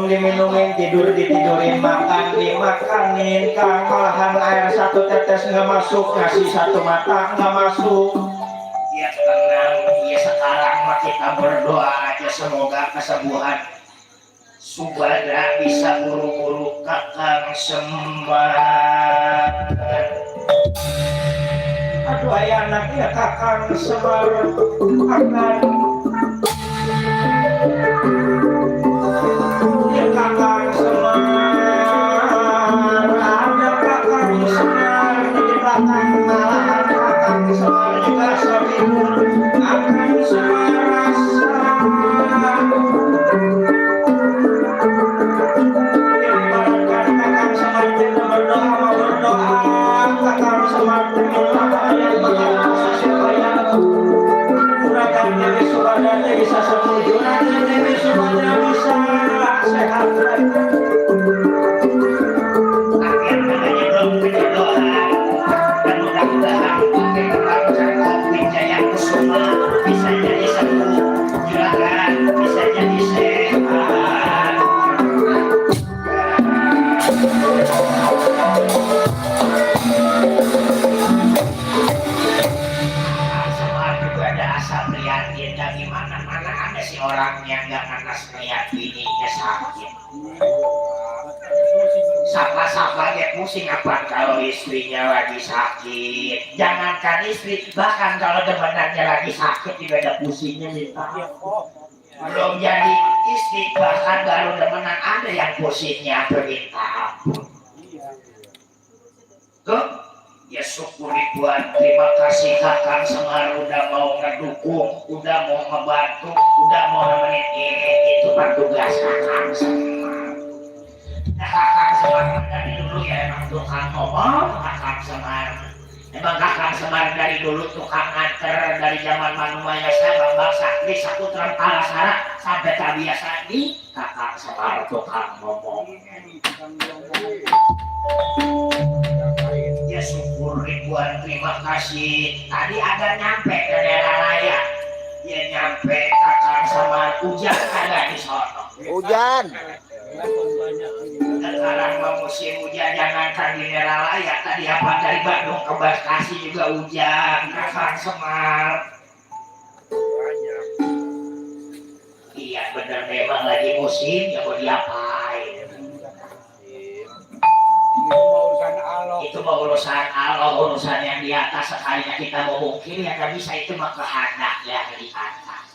Diminumin, tidurin, makan dimakanin, kang malahan air satu tetes nggak masuk, ngasih satu mata nggak masuk. Ya tenang, ya sekarang mah kita berdoa aja semoga kesembuhan Subada bisa buru-buru Kakang Semar. Aduh ayah anaknya Kakang Semar akan Kakang Semar, ada Kakang Semar di belakang malahan Kakang Semar juga setidur Kakang Semar rasa ibaratkan Kakang Semar tidak berdoa Kakang Semar berdoa yang mengaku supaya Juragan Dewi Subada bisa sembuh, Juragan Dewi Subada bisa sehat lagi. Tapi yang namanya belum berdoa dan mudah-mudahan Kakang Kopi Jaya Kusuma bisa jadi sembuh, Juragan bisa jadi sehat. Semua juga ada asal prihatin dari mana-mana ada si orang yang gak nanas ngeliat bininya sakit. Siapa dia pusing apa kalau istrinya lagi sakit. Jangankan istri, bahkan kalau temenannya lagi sakit juga ada pusingnya minta. Belum jadi istri, bahkan baru temenan ada yang pusingnya minta ampun. Tuh, ya syukur ribuan terima kasih Kakang Semar udah mau ngedukung, udah mau ngebantu, udah mau nemenin ini itu tugas Kakang Semar. Nah, Kakang Semar dari dulu ya emang tukang ngomong, Kakang Semar. Emang Kakang Semar dari dulu tukang nganter dari zaman Manumaya Bambang Sakti satu terang Sara sampai terbiasa di Kakang Semar tukang ngomong. Ya syukur ribuan terima kasih. Tadi ada nyampe ke daerah raya. Ya nyampe Kakang Semar hujan ada di sono. Hujan. Sekarang mau musim hujan jangankan di daerah raya. Tadi apa dari Bandung ke Bekasi juga hujan. Kakang Semar. Iya bener memang lagi musim ya mau diapain. Itu mah urusan Allah, urusan yang di atas. Sekalinya kita mau mungkin ya gak bisa, itu mah kehendak yang di atas.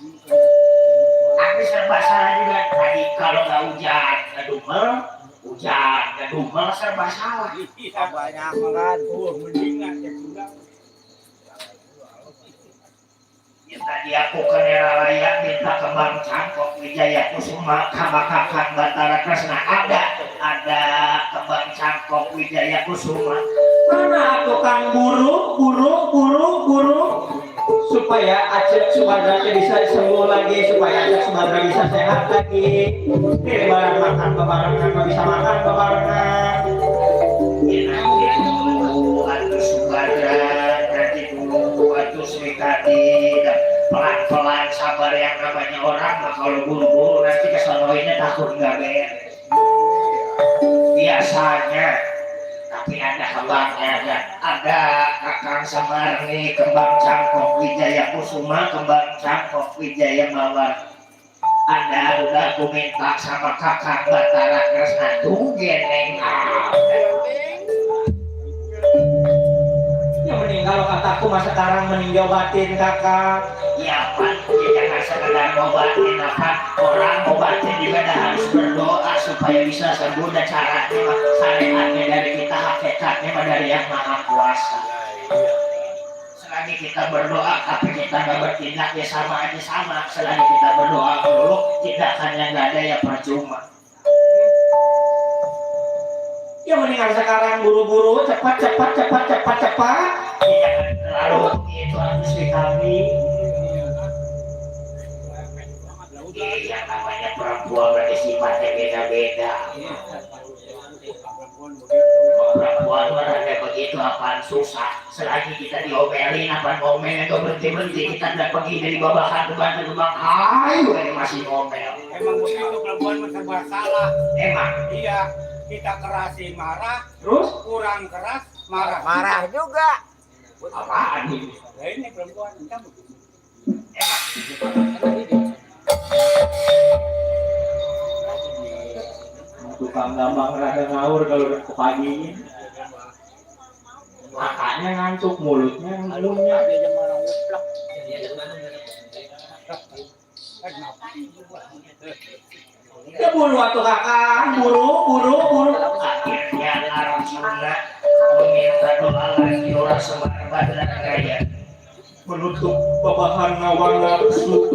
Tapi serba salah juga tadi kalau gak hujan ngedumel, hujan ngedumel serba salah. Banyak makan. Mending Tadi aku ke Neralaya minta kembang cangkok Wijaya Kusuma sama kakak Batara Kresna ada kembang cangkok Wijaya Kusuma. Mana tukang buru supaya Aceh Subadra bisa sembuh lagi, supaya Aceh Subadra bisa sehat lagi. Pilih barang makan bebarengan, bisa makan bebarengan. Atus Subadra nanti dulu atus Mikati pelan-pelan sabar yang namanya orang mah kalau buru-buru nanti kesonoinnya takut nggak beres biasanya. Tapi ada kembangnya ada Kakang Semar nih kembang cangkok Wijaya Kusuma kembang cangkok Wijaya Mawar. Ada udah aku minta sama Kakang Batara Kresna tuh geneng Yang meninggal kataku mah sekarang meninjau batin kakak. ya pan jangan sekedar ngobatin apa orang ngobatin juga harus berdoa supaya bisa sembuh dan caranya mah syariatnya dari kita hakikatnya mah dari yang maha kuasa. Selagi kita berdoa tapi kita nggak bertindak ya sama aja sama. Selagi kita berdoa dulu tindakannya nggak ada ya percuma. Yang meninggal sekarang buru-buru cepat. Jangan terlalu itu harus kami. Iya namanya perempuan berarti sifatnya beda-beda. Perempuan berada begitu apaan susah. Selagi kita diomelin apaan ngomelnya gak berhenti kita udah pergi dari babakan ke bantu bang. Ayo ini masih ngomel. Emang begitu perempuan serba salah. Emang Iya, kita kerasin marah, Terus kurang keras marah. Marah juga. apaan ini? Nah, ini perempuan kita begitu. tukang gampang rada ngawur kalau udah ke pagi. Makanya ngantuk mulutnya ngulungnya. Ya buru atuh kakak, buru. Akhirnya Arjuna meminta doa lagi orang Semar Badragaya Menutup babahan ngawang nafsu.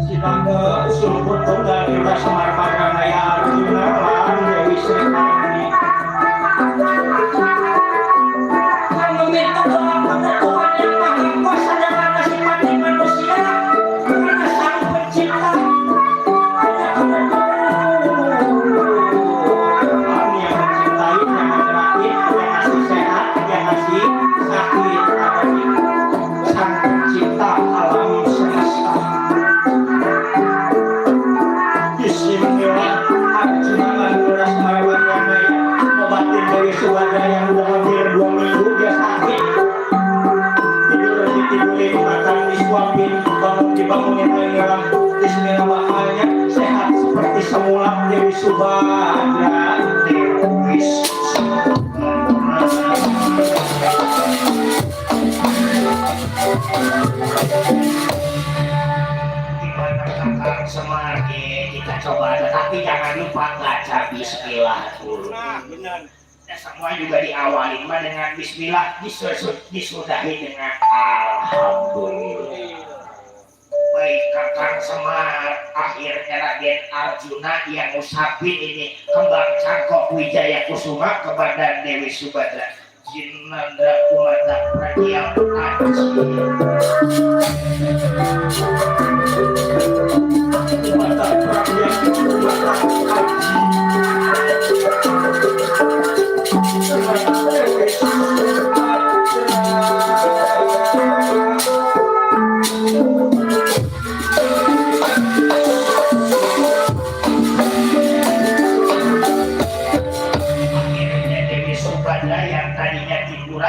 Sinangga sulput dari Semar Badragaya Arjuna lan Dewi Sri Kandi. Kami meminta doa pada Tuhan yang Maha Kuasa dalam nasib mati manusia karena Sang Pencipta. Subadra yang udah hampir 2 minggu dia sakit, tidurin makan disuapin, dibangunin lagi orang Bismillahirrahmanirrahim, sehat seperti semula Dewi Subadra. Dewi gimana Kakang Semar kita coba tetapi jangan lupa baca bismillah dulu. Nah, benar. Semua juga diawali dengan bismillah disudahi dengan alhamdulillah. Baik Kakang Semar, akhirnya Raden Arjuna yang ngusapin ini kembang cangkok Wijaya Kusuma kepada Dewi Subadra. Jinanda kumata pragyam aji. Kumata pragyam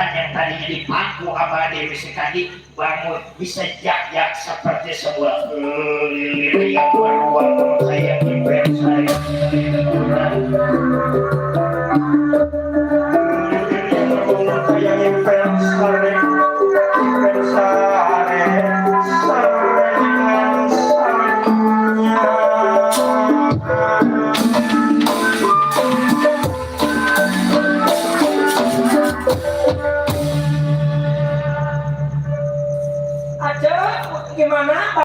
yang tadinya dipangku sama Dewi Sekadi bangun bisa jak seperti sebuah lilir yang beruang